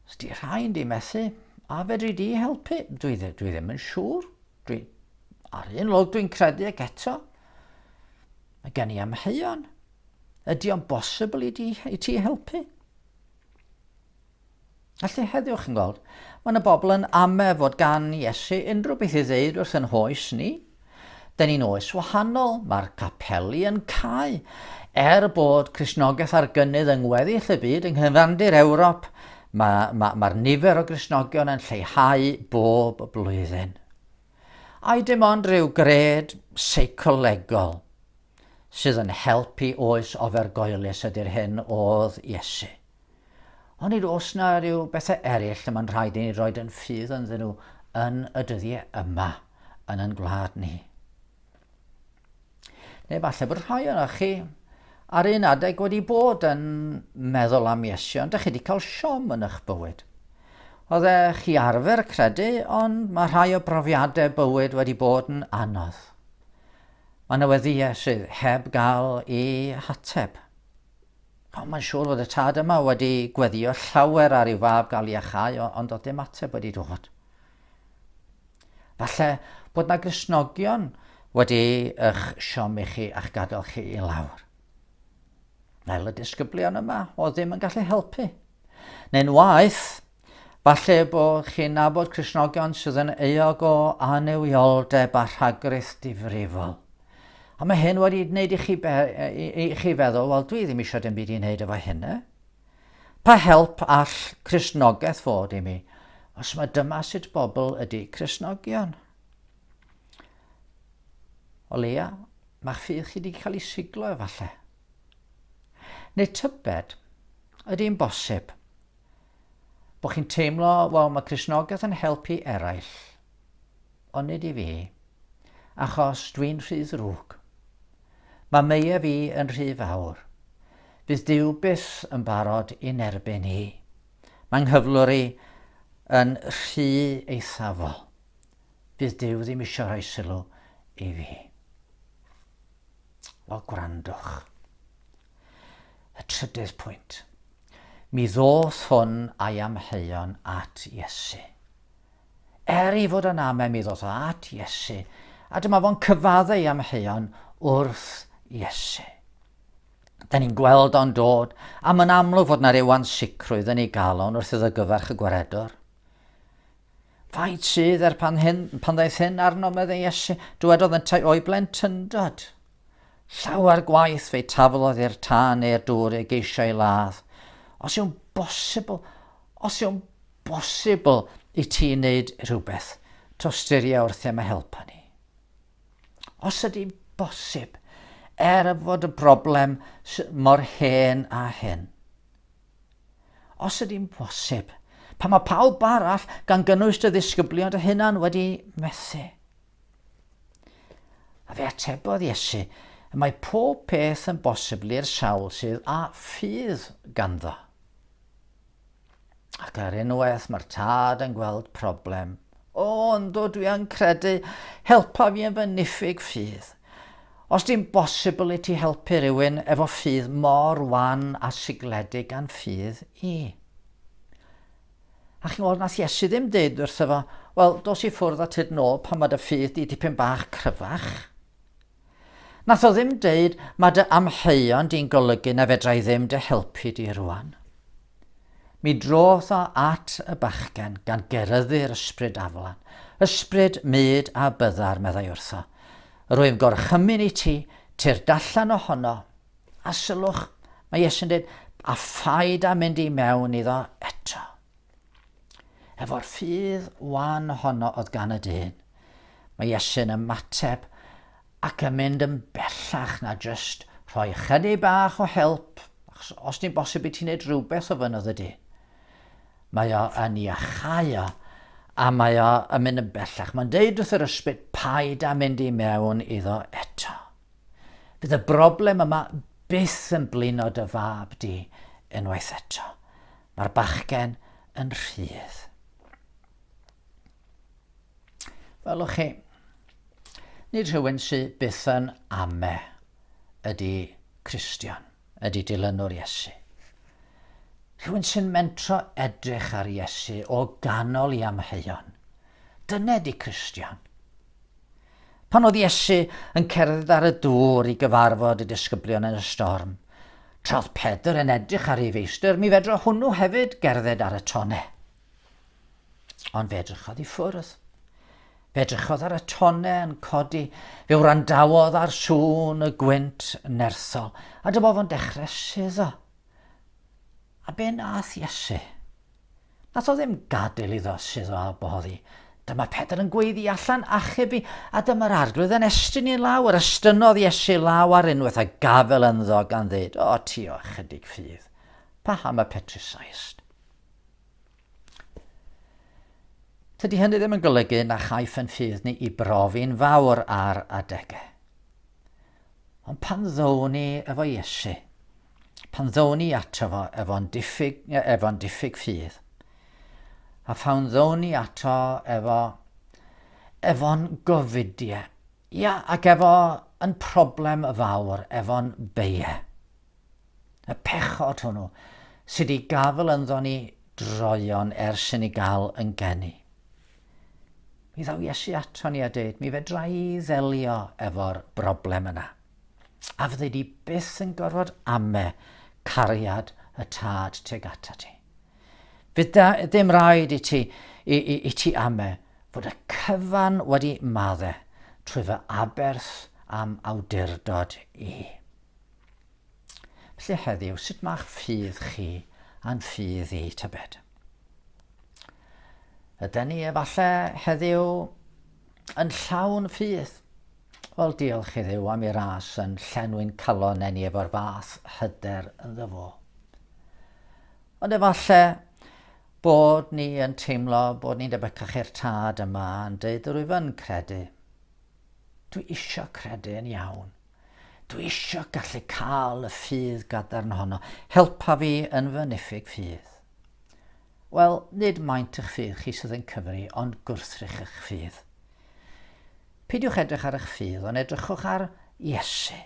Os di rhain di methu, a fedri di helpu? Dwi, dwi ddim yn siŵr. Dwi, ar un lwg dwi'n credu ac eto, mae gen i amheuon. Ydy o'n bosibl i, di, i ti helpu? Felly heddiw chi'n gweld, mae yna bobl yn ame fod gan Iesu unrhyw beth i ddeud wrth yn hoes ni. Dyn ni'n oes wahanol, mae'r capeli yn cau. Er bod Cristnogaeth ar gynnydd yng ngweddill y byd, yng nghyfandir Ewrop, mae'r ma, ma, nifer o Gristnogion yn lleihau bob blwyddyn. Ai dim ond rhyw gred seicolegol sydd yn helpu oes ofergoelus ydy'r hyn oedd Iesu? Onid oes 'na ryw bethau eraill y mae'n rhaid i ni roed yn ffydd ynddyn nhw yn y dyddiau yma yn ein gwlad ni? Neu falle bod rhai ohonoch chi ar un adeg wedi bod yn meddwl am Iesu, ond ydych chi wedi cael siom yn eich bywyd. Oeddech chi arfer credu, ond mae rhai o brofiadau bywyd wedi bod yn anodd. Mae yna weddïau sydd heb gael eu hateb. O, mae'n siŵr fod y tad yma wedi gweddio llawer ar i'w fab gael iachau, ond oedd dim ateb wedi dod. Falle bod na Gristnogion wedi eich siomi chi a'ch gadael chi i lawr. Fel y disgyblion yma, oedd ddim yn gallu helpu. Neu'n waeth, Falle bod chi'n nabod Cristnogion sydd yn euog o annuwioldeb a rhagrith difrifol. A mae hyn wedi gwneud i chi, be, i, i chi feddwl, wel, dwi ddim eisiau dim byd i wneud efo hynny. Pa help all Cristnogaeth fod i mi, os mae dyma sut bobl ydy Cristnogion? O leia, mae'ch ffydd chi wedi cael ei siglo efallai. Neu tybed, ydy'n bosib Bod chi'n teimlo, wel, mae Cristnogaeth yn helpu eraill, ond nid i fi, achos dwi'n rhy ddrwg. Mae meia fi yn rhy fawr. Fydd Duw byth yn barod i'n erbyn i. Mae nghyflwr i yn rhy eithafol. Fydd Duw ddim eisiau rhoi sylw i fi. Wel, gwrandwch. Y trydydd pwynt. Mi ddoth hwn a'i amheuon at Iesu. Er ei fod yn ame, mi ddoth o at Iesu, a dyma fo'n cyfadde ei amheuon wrth Iesu. Da ni'n gweld o'n dod, a mae'n amlwg fod na ryw ansicrwydd yn ei galon wrth iddo gyfarch y gwaredwr. Faint sydd er pan, hyn, pan ddaeth hyn arno, meddai Iesu, dywedodd yntau o'i blentyndod. Llawer gwaith fe'i taflodd i'r tân neu'r dŵr i geisio ei ladd. Os yw'n bosibl, os yw'n bosibl i ti wneud rhywbeth, tosturia wrthi am a helpa ni. Os ydy'n bosib, er fod y broblem mor hen a hyn. Os ydy'n bosib, pan mae pawb arall, gan gynnwys dy ddisgyblion dy hunan, wedi methu. A fe atebodd Iesu, y mae pob peth yn bosibl i'r sawl sydd â ffydd ganddo. Ac ar unwaith mae'r tad yn gweld problem. O, ynddo, dwi yn credu, helpa fi yn fy niffyg ffydd. Os di'n bosibl i ti helpu rhywun efo ffydd mor wan a sigledig gan ffydd i. A chi'n gweld, nath Iesu ddim deud wrtho fo, wel, dos i ffwrdd a tyd nôl pan mae dy ffydd di dipyn bach cryfach. Nath o ddim deud, mae dy amheuon di'n golygu na fedra i ddim dy helpu di rwan. Mi drodd o at y bachgen gan geryddu'r ysbryd aflan. Ysbryd mud a byddar, meddai wrtho. Rwy'n gorchymyn i ti, tyrd allan ohono. A sylwch, mae Iesu'n dweud, a phaid â mynd i mewn iddo eto. Efo'r ffydd wan honno oedd gan y dyn, mae Iesu'n ymateb ac yn mynd yn bellach na jyst rhoi chydig bach o help, achos os ni'n bosib i ti wneud rhywbeth o fynodd y dyn. Mae o yn iachau o, a mae o yn mynd yn bellach. Mae'n deud wrth yr ysbryd, paid â mynd i mewn iddo eto. Bydd y broblem yma byth yn blino dy fab di unwaith eto. Mae'r bachgen yn rhydd. Welwch chi, nid rhywun sydd byth yn ame ydy Cristion, ydy dilynwr Iesu. Rhywun sy'n mentro edrych ar Iesu o ganol i amheuon. Dyna ydy Cristion. Pan oedd Iesu yn cerdded ar y dŵr i gyfarfod y disgyblion yn y storm, tra oedd Pedr yn edrych ar ei feistr, mi fedra hwnnw hefyd gerdded ar y tonne. Ond fe edrychodd i ffwrdd. Fe edrychodd ar y tonne yn codi, fe wrandawodd ar sŵn y gwynt nerthol, a dyma fo'n dechrau suddo. A be nath Iesu? Nath o ddim gadael iddo suddo a boddi. Dyma Pedr yn gweiddi allan, achub fi, a dyma'r arglwydd yn estyn ei law. Yr estynnodd Iesu law ar unwaith a gafel ynddo gan ddeud, o ti o ychydig ffydd, paham y petrusaist? Tydi hynny ddim yn golygu na chaiff yn ffydd ni i brofi'n fawr ar adegau. Ond pan ddown ni efo Iesu, pan ddown ni ato fo efo'n diffyg, efo'n diffyg ffydd, a phan ddown ni ato efo, efo'n gofidiau, ia, ac efo yn problem fawr, efo'n beie. Y pechod hwnnw sydd wedi gafael ynddo ni droeon ers i ni gael yn geni. Mi ddaw Iesu ato ni a deud, mi fedra i ddelio efo'r broblem yna. A fyddi di byth yn gorfod ame cariad y tad tuag ata ti. Fydd da, ddim rhaid i ti, i, i, i ti ame fod y cyfan wedi madde trwy fy aberth am awdurdod i. Felly heddiw, sut mae'ch ffydd chi a'n ffydd i, tybed? Yden ni efallai heddiw yn llawn ffydd? Wel, diolch i Dduw am ei ras yn llenwi'n calon ni efo'r fath hyder ynddo fo. Ond efallai bod ni yn teimlo bod ni'n debycach i'r tad yma yn dweud rwyf yn credu. Dwi eisiau credu yn iawn. Dwi eisiau gallu cael y ffydd gadarn honno. Helpa fi yn fy niffyg ffydd. Wel, nid maint eich ffydd chi sydd yn cyfri, ond gwrthrych eich ffydd. Peidiwch edrych ar eich ffydd, ond edrychwch ar Iesu.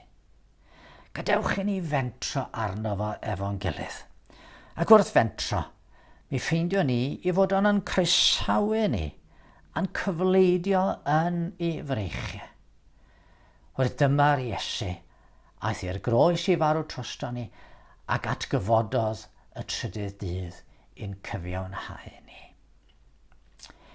Gadewch i ni fentro arno fo efo'n gilydd. Ac wrth fentro, mi ffeindio ni i fod o'n yn croesawu ni a'n cyfleidio yn ei freichiau. Oherwydd dyma'r Iesu aeth i'r groes i farw drosto ni ac atgyfododd y trydydd dydd i'n cyfiawnhau ni.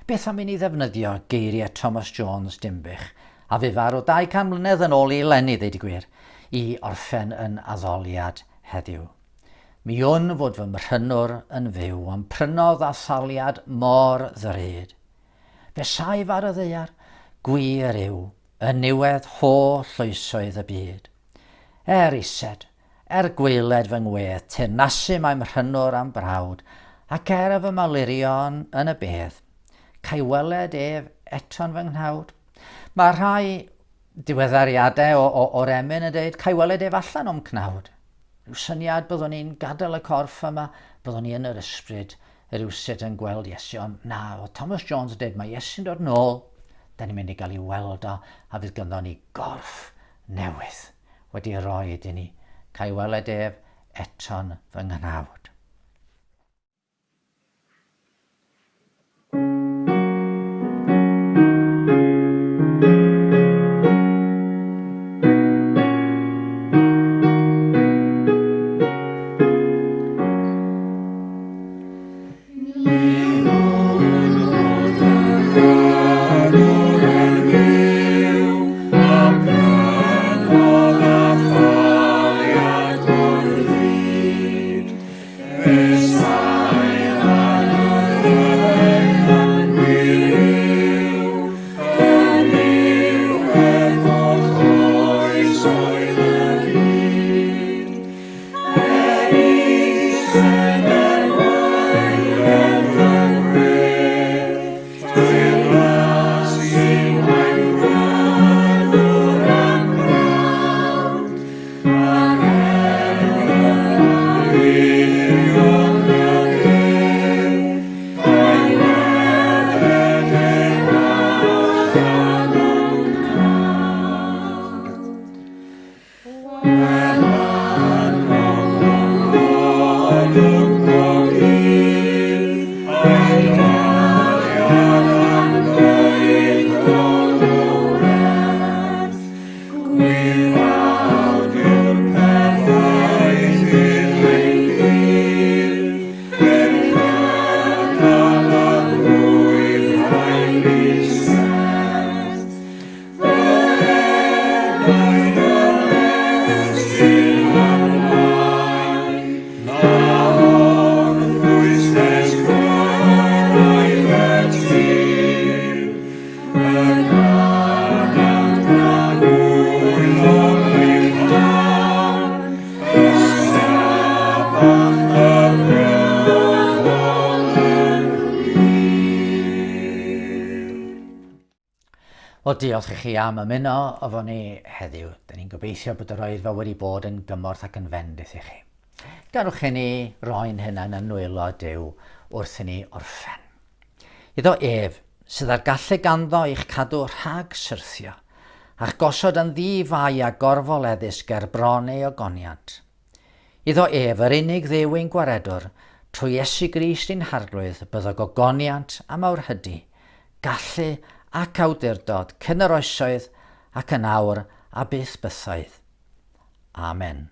Beth am i ni ddefnyddio geiriau Thomas Jones Dinbych, a fu farw 200 mlynedd yn ôl i eleni, ddeud y gwir, i orffen yn addoliad heddiw. Mi wn fod fy mhrynwr yn fyw, a'm prynodd â thaliad mor ddrud. Fe saif ar y ddaear, gwir yw, yn niwedd holl oesoedd y byd. Er ised, er gwaeled fy ngwedd, teyrnasu mae mhrynwr a'm brawd, ac er fy malurion yn y bedd, ca'i weled ef eto'n fy nghnawd. Mae rhai diweddariadau o, o, o'r emyn yn dweud, ca'i weled ef allan o'm cnawd. Rhyw syniad byddwn ni'n gadael y corff yma, byddwn ni yn yr ysbryd rywsut yn gweld Iesu, ond na, oedd Thomas Jones yn dweud mae Iesu'n dod nôl, da ni'n mynd i gael ei weld o, a fydd ganddo ni gorff newydd wedi roi i ni. Cael weled ef eto'n fy nghnawd. Wel, diolch i chi am ymuno efo ni heddiw. Dyn ni'n gobeithio bod yr oedfa wedi bod yn gymorth ac yn fendith i chi. Gadwch i ni roi'n hunain yn nwylo Duw wrth i ni orffen. Iddo ef, sydd â'r gallu ganddo i'ch cadw rhag syrthio, a'ch gosod yn ddi-fai a gorfoleddus ger bron ei ogoniant. Iddo ef, yr unig Dduw ein Gwaredwr, trwy Iesu Grist ein Harglwydd, byddo gogoniant a mawrhydi, gallu ac awdurdod cyn yr oesoedd ac yn awr a byth bythoedd. Amen.